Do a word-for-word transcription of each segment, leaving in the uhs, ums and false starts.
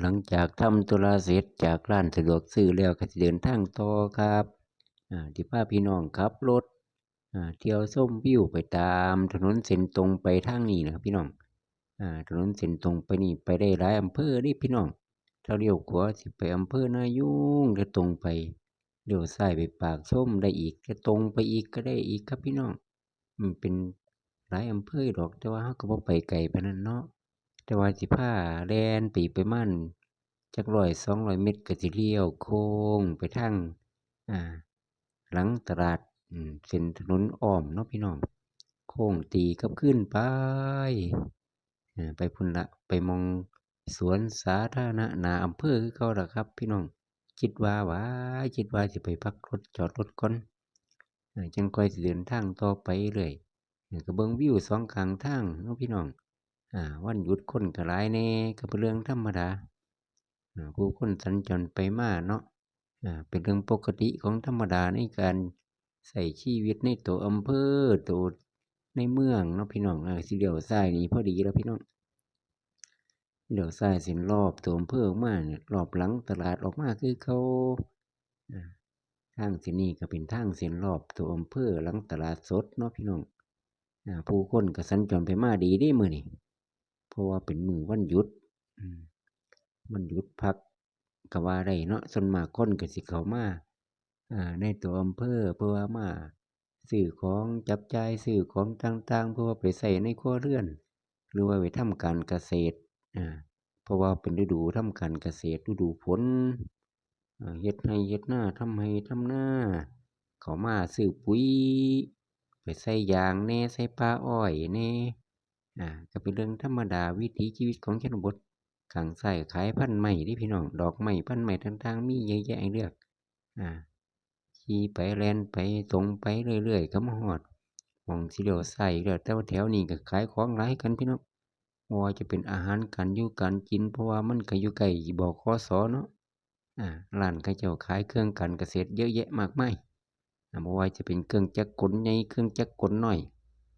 หลังจากทำธุระเสร็จจากร้านสะดวกซื้อแล้วก็สิเดินทางต่อครับ อ่า สิพาพี่น้องขับรถ อ่า เที่ยวชมวิวไปตามถนนเส้นตรงไปทางนี้นะครับพี่น้อง อ่า ถนนเส้นตรงไปนี่ไปได้หลายอำเภอเด้พี่น้อง ถ้าเลี้ยวขวาสิไปอำเภอนายูง ถ้าตรงไป เลี้ยวซ้ายไปปากชมได้อีก ถ้าตรงไปอีกก็ได้อีกครับพี่น้อง มันเป็นหลายอำเภอดอก แต่ว่าเราก็บ่ไปไกลปานนั้นเนาะ แต่ว่าสิพาแล่นไปประมาณจักร้อยสองร้อยเมตร ก็สิเลี้ยวโค้งไปทาง อ่า หลังตลาด อืม เส้นถนนอ้อมเนาะพี่น้อง โค้งตีกลับคืนไป อ่า ไปพุ้นละ ไปหม่องสวนสาธารณะหน้าอำเภอคือเก่าล่ะครับพี่น้อง คิดว่า ว้า คิดว่าสิไปพักรถจอดรถก่อน อ่า จั่งค่อยสิเดินทางต่อไปเรื่อย อ่า ก็เบิ่งวิวสองข้างทางเนาะพี่น้อง อ่า วันหยุดคนก็หลายแหน่ ก็เป็นเรื่องธรรมดา อ่า ผู้คนสัญจรไปมาเนาะ อ่า เป็นเรื่องปกติของธรรมดาในการใช้ชีวิตในตัวอำเภอ ตัวในเมืองเนาะพี่น้อง อ่า สิเลี้ยวซ้ายนี่พอดีแล้วพี่น้อง เลี้ยวซ้ายเส้นรอบตัวอำเภอออกมาเนี่ย รอบหลังตลาดออกมาคือเก่า อ่า ทางเส้นนี้ก็เป็นทางเส้นรอบตัวอำเภอหลังตลาดสดเนาะพี่น้อง อ่า ผู้คนก็สัญจรไปมาดีเด้มื้อนี้ เพราะว่าเป็นมื้อวันหยุด อืม วันหยุดพักก็ว่าได้เนาะ ส่วนมากคนก็สิเข้ามา อ่า ในตัวอำเภอ เพื่อมาซื้อของจับจ่าย ซื้อของต่างๆ เพื่อว่าไปใช้ในครัวเรือน หรือว่าไปทำการเกษตร อ่า เพราะว่าเป็นฤดูทำการเกษตร ฤดูฝน อ่า เฮ็ดไร่เฮ็ดนา ทำไร่ทำนา เข้ามาซื้อปุ๋ย ไปใส่ยางแหน่ ใส่ป่าอ้อยแหน่ อ่า ก็เป็นเรื่องธรรมดา วิถีชีวิตของชนบท ข้างซ้ายขายพันไม้เด้พี่น้อง ดอกไม้พันไม้ต่างๆ มีเยอะแยะให้เลือก อ่า ขี่ไปแล่นไปตรงไปเรื่อยๆ ก็มาฮอดหม่องสิเลี้ยวซ้ายอีกแล้ว แต่ว่าแถวนี้ก็ขายของหลายคือกันพี่น้อง บ่ว่าจะเป็นอาหารการอยู่การกิน เพราะว่ามันก็อยู่ใกล้ บขส เนาะ อ่า ร้านเขาเจ้าขายเครื่องการเกษตรเยอะแยะมากมาย อ่า บ่ว่าจะเป็นเครื่องจักรกลใหญ่ เครื่องจักรกลน้อย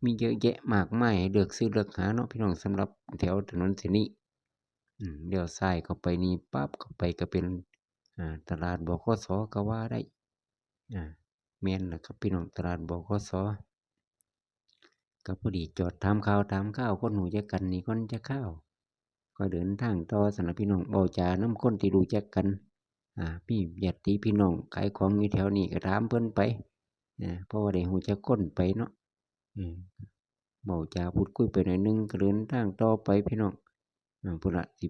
มีเยอะแยะมากมายให้เลือกซื้อเลือกหาเนาะพี่น้อง สำหรับแถวถนนเส้นนี้ อืม เลี้ยวซ้ายเข้าไปนี่ปั๊บ เข้าไปก็เป็น อ่า ตลาด บขส ก็ว่าได้ อ่า แม่นล่ะครับพี่น้อง ตลาด บขส ก็พอดีจอดถามข่าวถามคราวคนรู้จักกันนี่ก่อนจักคราว ก็เดินทางต่อ สำหรับพี่น้อง เว้าจานำคนที่รู้จักกัน อ่า มีญาติพี่น้องขายของอยู่แถวนี้ก็ถามเพิ่นไป อ่า เพราะว่าได้รู้จักคนไปเนาะ อืม เว้าจาพูดคุยไปหน่อยหนึ่ง ก็เดินทางต่อไปพี่น้อง อ่า พุ้นละ สิ